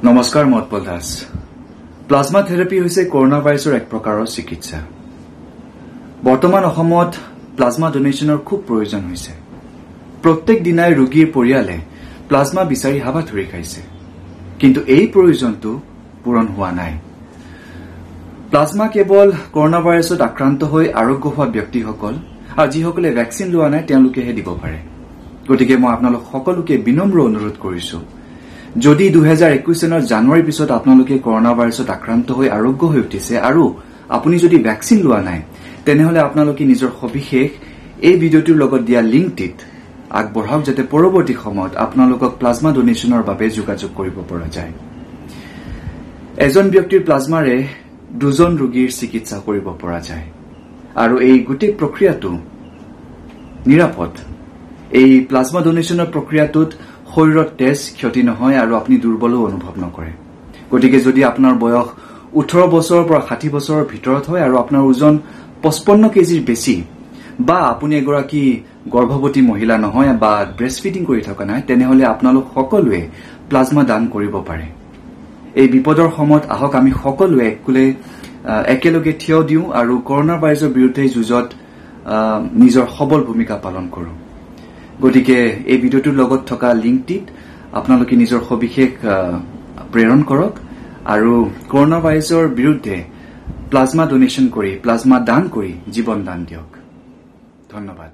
নমস্কাৰ, মই Utpal Das. Plasma therapy হৈছে কৰোণা ভাইৰাছৰ এক প্ৰকাৰৰ চিকিৎসা। বৰ্তমান অসমত প্লাজমা ডনেশ্যনৰ খুব প্ৰয়োজন হৈছে। প্ৰত্যেক দিনাই ৰোগীৰ পৰিয়ালে প্লাজমা বিচাৰি হাবাথুৰি খাইছে, কিন্তু এই প্ৰয়োজনটো পূৰণ হোৱা নাই। প্লাজমা কেৱল কৰোণা ভাইৰাছত আক্ৰান্ত হৈ আৰোগ্য হোৱা ব্যক্তিসকল আৰু যিসকলে ভেকচিন লোৱা নাই তেওঁলোকেহে দিব পাৰে। গতিকে মই আপোনালোক সকলোকে বিনম্ৰ অনুৰোধ কৰিছো, যদি 2021 চনৰ জানুৱাৰীৰ পিছত আপোনালোকে কৰোণা ভাইৰাছত আক্ৰান্ত হৈ আৰোগ্য হৈ উঠিছে আৰু আপুনি যদি ভেকচিন লোৱা নাই, তেনেহলে আপোনালোকে নিজৰ সবিশেষ এই ভিডিঅ'টোৰ লগত দিয়া লিংকটিত আগবঢ়াওক, যাতে পৰৱৰ্তী সময়ত আপোনালোকক প্লাজমা ডনেশ্যনৰ বাবে যোগাযোগ কৰিব পৰা যায়। এজন ব্যক্তিৰ প্লাজমাৰে দুজন ৰোগীৰ চিকিৎসা কৰিব পৰা যায় আৰু এই গোটেই প্ৰক্ৰিয়াটো নিৰাপদ। এই প্লাজমা ডনেশ্যনৰ প্ৰক্ৰিয়াটোত শৰীৰত তেজ ক্ষতি নহয় আৰু আপুনি দুৰ্বলো অনুভৱ নকৰে। গতিকে যদি আপোনাৰ বয়স 18 বছৰৰ পৰা 60 বছৰৰ ভিতৰত হয় আৰু আপোনাৰ ওজন 55 কেজিৰ বেছি বা আপুনি এগৰাকী গৰ্ভৱতী মহিলা নহয় বা ব্ৰেষ্ট ফিডিং কৰি থকা নাই, তেনেহলে আপোনালোক সকলোৱে প্লাজমা দান কৰিব পাৰে। এই বিপদৰ সময়ত আহক আমি সকলোৱে একেলগে থিয় দিওঁ আৰু কৰোণা ভাইৰাছৰ বিৰুদ্ধে যুঁজত নিজৰ সবল ভূমিকা পালন কৰোঁ। গতিকে এই ভিডিঅ'টোৰ লগত থকা লিংকটিত আপোনালোকে নিজৰ সবিশেষ প্ৰেৰণ কৰক আৰু কৰোণা ভাইৰাছৰ বিৰুদ্ধে প্লাজমা ডনেশ্যন কৰি, প্লাজমা দান কৰি জীৱন দান দিয়ক। ধন্যবাদ।